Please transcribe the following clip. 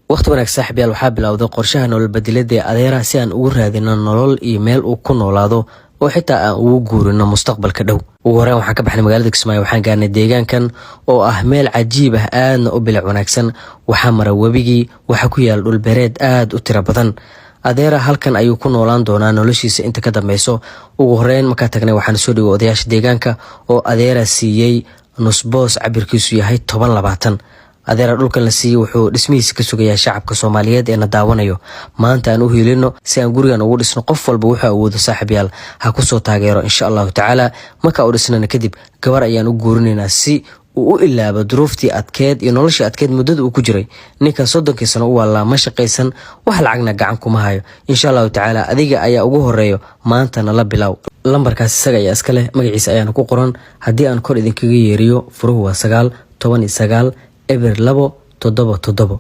Waqti wanaag, saaxiibyaal. Waxaa bilowday qorshaha nolol bedelada ee Adeera si aan ugu raadino nolol iyo meel uu ku noolaado oo xitaa aan ugu guurino mustaqbalka dhow. Ugu horreyn waxaan ka baxnay magaalada Kismaayo. Waxaan gaarnay deegaankan oo ah meel cajiib ah, aadna u bilic wanaagsan. Waxaa mara webigii, waxaa ku yaala dhulbeereed aad u tiro badan. Adeera halkan ayuu ku noolaan doonaa noloshiisa inta ka dambeyso. Ugu horeyn markaa tagnay, waxaana soo dhigay odayaasha deegaanka oo Adeera siiyey nusboos cabirkiisu yahay 10 20. Adeera dhulkan la siiyey wuxuu dhismihiisa ka sugayaa shacabka Soomaaliyeed ee na daawanayo. Maanta aan u hiilino si aan gurigan ugu dhisno. Qof walba wuxuu awoodo, saaxiibyaal, ha kusoo taageero, insha Allahu tacaala. Markaa u dhisnana kadib, gabar ayaan u guurinaynaa si uu u ilaabo duruuftii adkeed iyo noloshii adkeed muddada uu ku jiray. Ninkan 30kii sano u wallaa ma shaqaysan, wax lacagna gacan kuma hayo. Insha Allahu tacaala, adiga ayaa ugu horeeyo. Maantana la bilow. Lambarkaas isaga ayaa iska leh, magaciisa ayaana ku qoran. Haddii aan kor idinkaga yeeriyo, furuhu waa 9 19 0 2 7 7.